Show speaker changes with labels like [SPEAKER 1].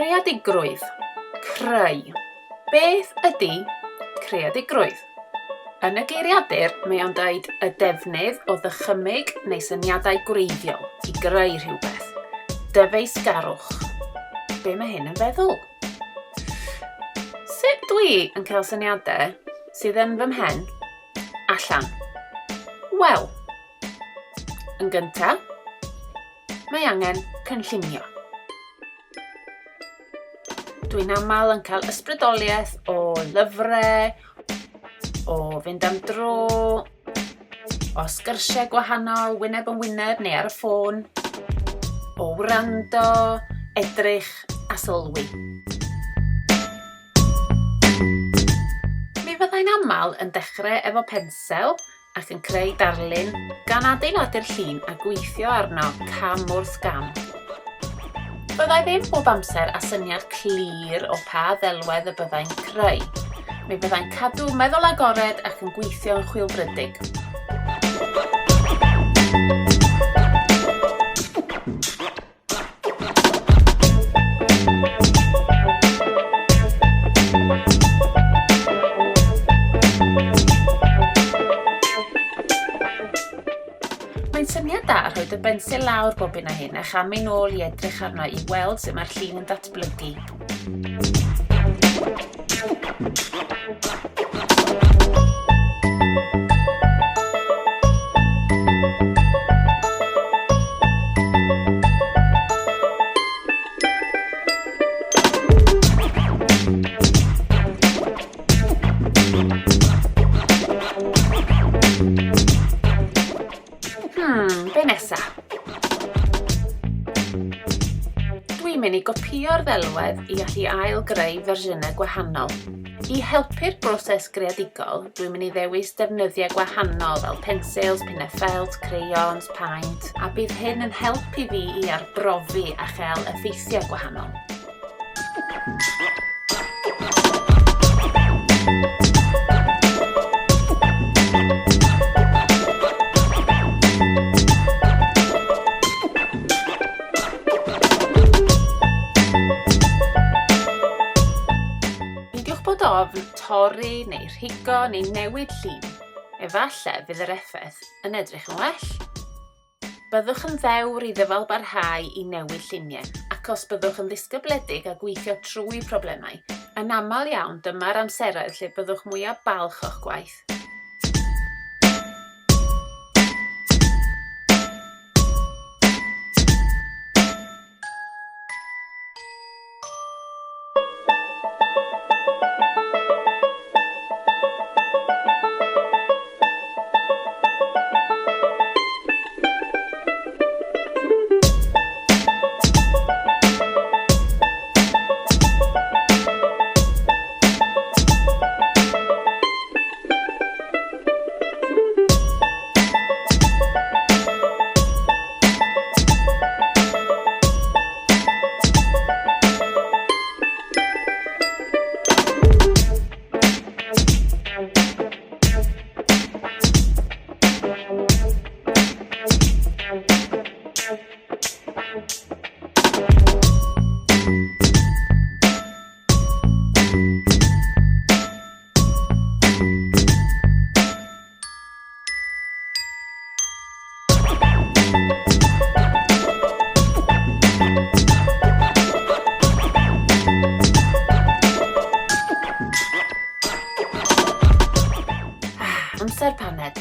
[SPEAKER 1] Creadigrwydd. Creu. Beth ydy creadigrwydd? Yn y geiriadur, mae o'n dweud y defnydd o ddychymyg neu syniadau gwreiddiol i greu rhywbeth. Dyfeisgarwch. Be mae hyn yn feddwl? Sut dwi yn cael syniadau sydd yn fy mhen allan? Wel, yn gyntaf, mae angen cynllunio. Dwi'n aml yn cael ysbrydoliaeth o lyfrau, o fynd am dro, o sgyrsiau gwahanol, wyneb yn wyneb neu ar y ffôn, o wrando, edrych a sylwi. Mi fyddai'n aml yn dechrau efo pensel ac yn creu darlun, gan adeiladu'r llun a gweithio arno cam wrth gam. Byddai ddim bob amser â syniad clir o pa ddelwedd y byddai'n creu. Mi fyddai'n cadw meddwl agored ac yn gweithio'n chwilfrydig. Mae'n syniad da rhoi dy bensil lawr bob hyn a hyn a chamu nôl i edrych arno i weld sut mae'r llun yn datblygu. Be nesa? Dwi'n mynd i gopïo'r ddelwedd i allu ail-greu fersiynau gwahanol. I helpu'r broses greadigol, dwi'n mynd i ddewis defnyddiau gwahanol fel pensils, pinnau ffelt, crayons, paent, a bydd hyn yn helpu fi i arbrofi a chael effeithiau gwahanol. Peidiwch bod ofn torri neu rhigo neu newid llun. Efallai fydd yr effaith yn edrych yn well. Byddwch yn ddewr i ddyfalbarhau i newid lluniau, ac os byddwch yn ddisgybledig a gweithio trwy problemau, yn aml iawn dyma'r amseroedd lle byddwch mwyaf balch o'ch gwaith. Amser paned.